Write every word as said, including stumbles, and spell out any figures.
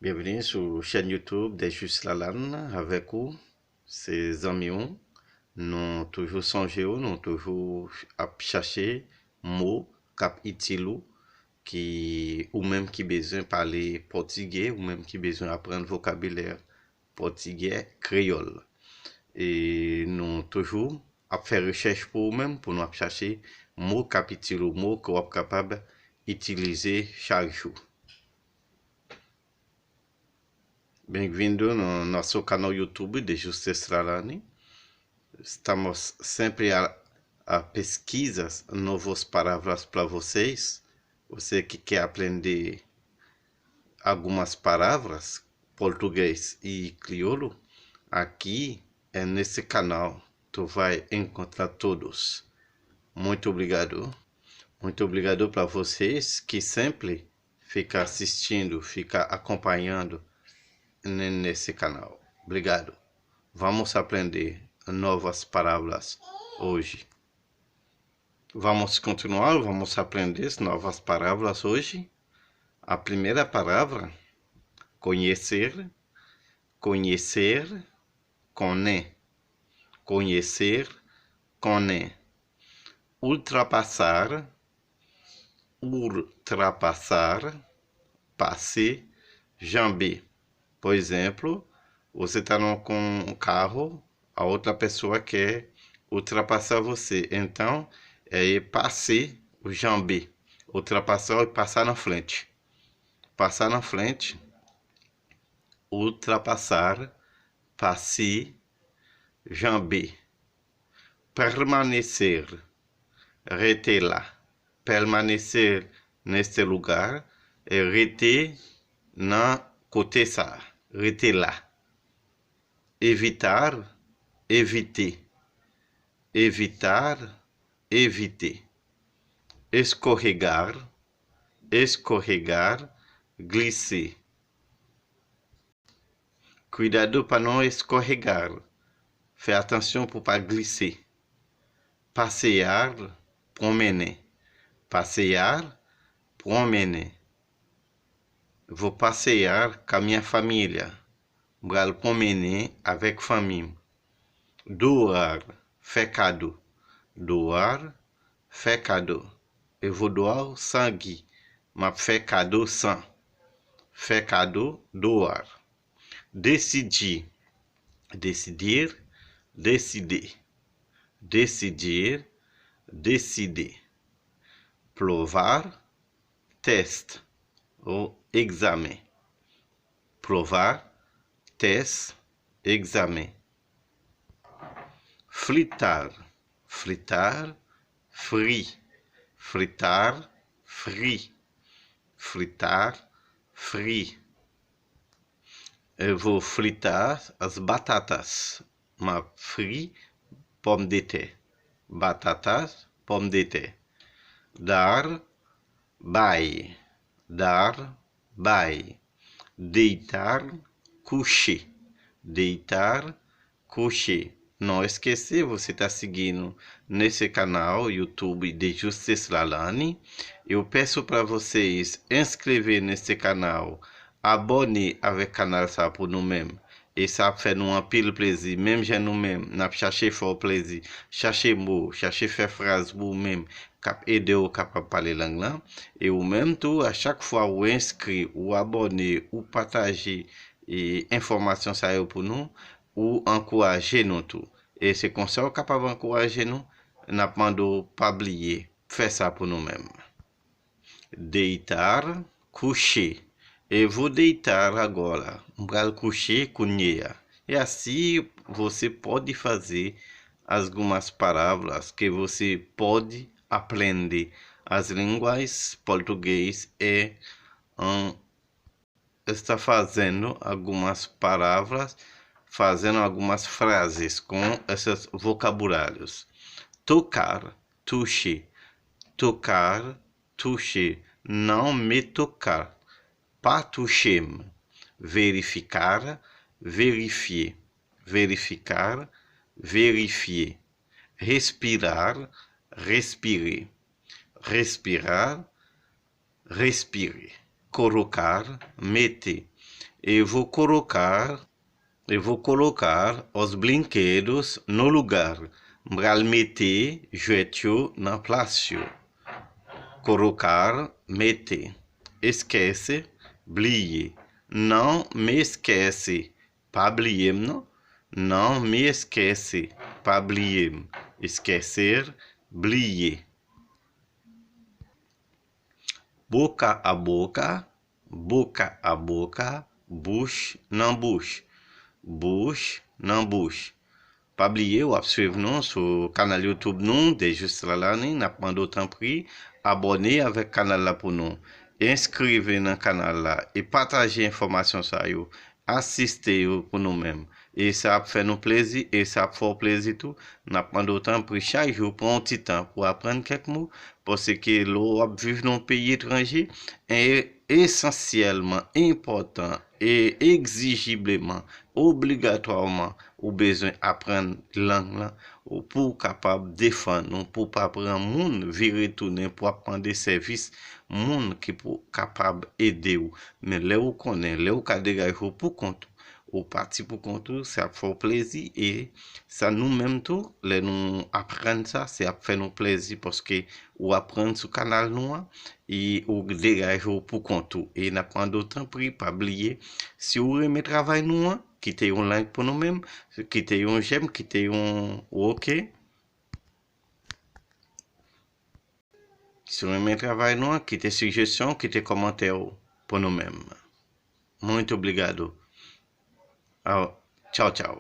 Byenvini sou chèn YouTube Dejus Lalann avèk ou, se zanmi w. Nou toujou sonje w, nou toujou ap chache mo k ap itil ou, ki, ou menm ki bezwen pale pòtigè, ou menm ki bezwen aprann vokabilè pòtigè, kreyòl. E nou toujou ap fè rechèch pou ou menm, pou nou ap chache mo k ap itil ou, mo ke w ap kapab itilize chak jou. Bem-vindo no nosso canal YouTube de Justus Lalani. Estamos sempre a, a pesquisas novas palavras para vocês. Você que quer aprender algumas palavras português e crioulo, aqui é nesse canal tu vai encontrar todos. Muito obrigado. Muito obrigado para vocês que sempre fica assistindo, fica acompanhando ne- nesse canal. Obrigado. Vamos aprender novas palavras hoje. Vamos continuar, vamos aprender novas palavras hoje. A primeira palavra, conhecer, conhecer, konnen, conhecer, konnen. Ultrapassar, ultrapassar, pase, janbe. Por exemplo, você está com um carro, a outra pessoa quer ultrapassar você. Então, é passar o janbe. Ultrapassar é passar na frente. Passar na frente. Ultrapassar, pase, janbe. Permanecer, rete la. Permanecer neste lugar é rete nan kote sa, rete la. Evitar, evite. Evitar, evite. Escorregar, escorregar, glise. Cuidado para não escorregar. Fè atansyon pou pa glise. Passear, promener. Passear, promener. Vou passear com a minha família. M pral pwomennen avèk fanmi m. Doar, fè kado. Doar, fè kado. Eu vou doar o sangue. M ap fè kado san. Fè kado, doar. Decidir, decidir, décider. Decidir, décider. Provar, teste ou examen. Provar, teste, examen. Fritar, fritar, fri. Fritar, fri. Fritar, fri. Eu vou fritar as batatas. M ap fri pòmdetè. Batatas, pòmdetè. Dar, bay. Dar, bay. Deitar, coucher. Deitar, coucher. Não esquecer, você está seguindo nesse canal YouTube de Justus Lalani. Eu peço para vocês inscrever nesse canal, abòne avèk kanal sa pou nou menm. E sa ap fè nou anpil plezi, menm jan nou menm n ap chache fè w plezi, chache mo, chache fè fraz pou ou menm k ap ede w kapab pale lang lan. E ou menm tou, a chak fwa ou enskri, ou abòne, ou pataje e enfòmasyon sa yo pou nou, ou ankouraje nou tou. E se konsa ou kapab ankouraje nou, n ap mande w pa bliye fè sa pou nou menm. Deitar, coucher. Eu vou deitar agora. M pral kouche kounye a. E assim você pode fazer algumas palavras que você pode aprender as línguas português e um, está fazendo algumas palavras, fazendo algumas frases com esses vocabulários. Tocar, toucher. Tocar, toucher. Não me tocar. Pa touche m. Verificar, vérifier. Verificar, vérifier. Respirar, respirer. Respirar, respirer. Colocar, meter. Eu vou colocar, eu vou colocar os brinquedos no lugar. M pral mete jwèt yo nan plas yo. Colocar, mete. Esquece, bliye. Não me esquece, pa bliye m non. Não me esquece, pa bliye m. Esquecer, bliye. Boca a boca, boca a boca, bouch nan bouch, bouch nan bouch. Pa bliye, w ap swiv nou sou kanal YouTube nou, De Juste Lalani. N ap mande w tanpri, abòne avèk kanal la pou nou. Enskrive nan kanal la e pataje enfòmasyon sa yo. Asiste yo pou nou menm. E sa ap fè nou plezi, e sa ap fè w plezi tou. N ap mande w tanpri chak jou pran yon ti tan pou aprann kèk mo, paske lè w ap viv nan yon peyi etranje, e esansyèlman enpòtan e egzijibleman, obligatwaman, ou bezwen aprann lang lan, ou pou w kapab defann ou, pou w pa pran moun vire tounen pou ap mande sèvis moun ki pou kapab ede w. Men lè ou konnen, lè ou ka degaje w pou kont ou, ou pati pou kont ou, sa ap fè w plezi e sa nou menm tou, lè nou aprann sa, se ap fè nou plezi paske ou aprann sou kanal nou an e ou degaje w pou kont ou. E n ap mande w tanpri, pa bliye, si w renmen travay nou an, kite yon like pou nou menm, kite yon j'aime, kite yon ok. Si w renmen travay nou an, kite sijesyon, kite kòmantè w pou nou menm. Muito obrigado. Aw, tchaw, tchaw.